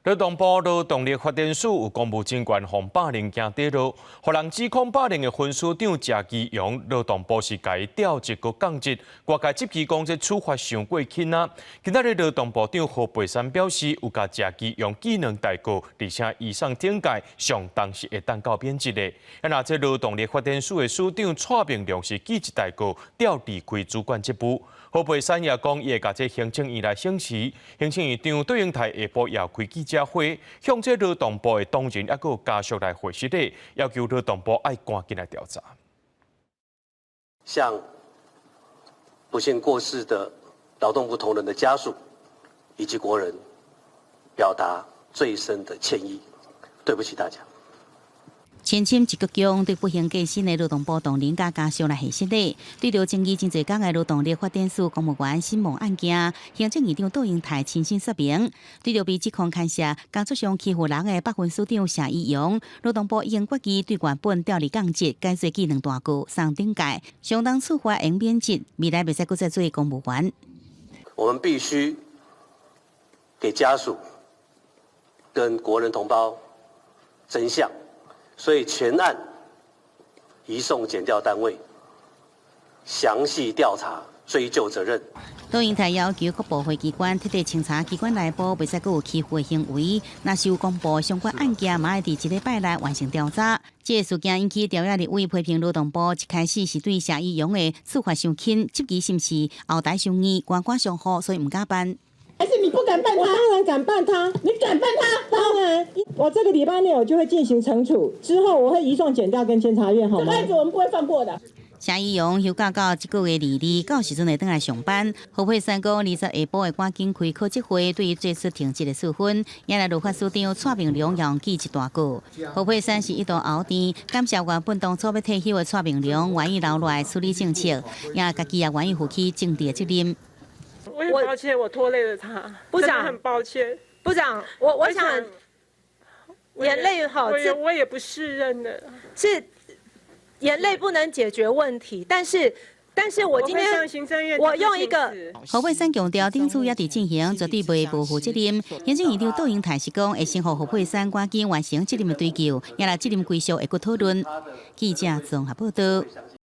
勞動部勞動力發展署有公務人員予霸凌驚跌落，予人指控霸凌的分署長謝基陽，勞動部是共伊調職閣降職，外界質疑講這處罰傷過輕啊。今仔日勞動部長何佩珊表示，有共謝基陽記兩大過，而且移送懲戒，上當是會當到免職的。啊，若這勞動力發展署的署長蔡明良是記一大過，調離開主管職務。何佩珊也講，伊會共這行政院來請辭，行政院長卓榮泰下晡也開記者會，向這勞動部的同仁抑閣有家屬來回失禮，要求勞動部愛趕緊來調查。向不幸過世的勞動部同仁的家屬以及國人表達最深的歉意，對不起大家。深深一鞠躬，對不幸過身的勞動部同仁佮家屬來獻失禮。對著爭議真濟工的勞動力發展署公務員身亡案件，行政院長卓榮泰親身說明。對著被指控牽涉工作上欺負人的北分署長謝宜陽，勞動部已經決議對原本調離降職，改做記兩大過，送懲戒，相當處罰應免職，未來袂使閣再做公務員。我們必須給家屬跟國人同胞真相。所以全案移送檢調單位詳細調查，追究責任。卓榮泰要求各部會機關徹底清查機關內部，袂使閣有欺負的行為。若是有公布相關案件，嘛愛佇一禮拜內完成調查。這個事件引起朝野立委批評勞動部一開始是對謝宜陽的處罰傷輕，質疑是毋是後台傷硬，官官相護，所以毋敢辦。還是你不敢辦他？我當然敢辦他。你敢辦他？當然，我這個禮拜內我就會進行懲處，之後我會移送檢調跟監察院，好嗎？這個案子我們不會放過的。謝宜陽休假到這個月22，到時陣會轉來上班。何佩珊講，20下晡會趕緊開考績會，對伊做出停職的處分。也來勞發署長蔡明良也記一大過。何佩珊是一度敖甜，感謝原本當初欲退休的蔡明良願意留落來處理政策，也家己也願意負起政治的責任。我也抱歉，我拖累了他。部長很抱歉。部長，我想眼淚哈，我也不適任的。是眼淚不能解決問題，但是我今天我用一個何佩珊強調，頂次也佇進行，絕對袂無負責任。行政院長卓榮泰是講，會先予何佩珊趕緊完成責任的追究，也來責任歸屬會閣討論。記者綜合報道。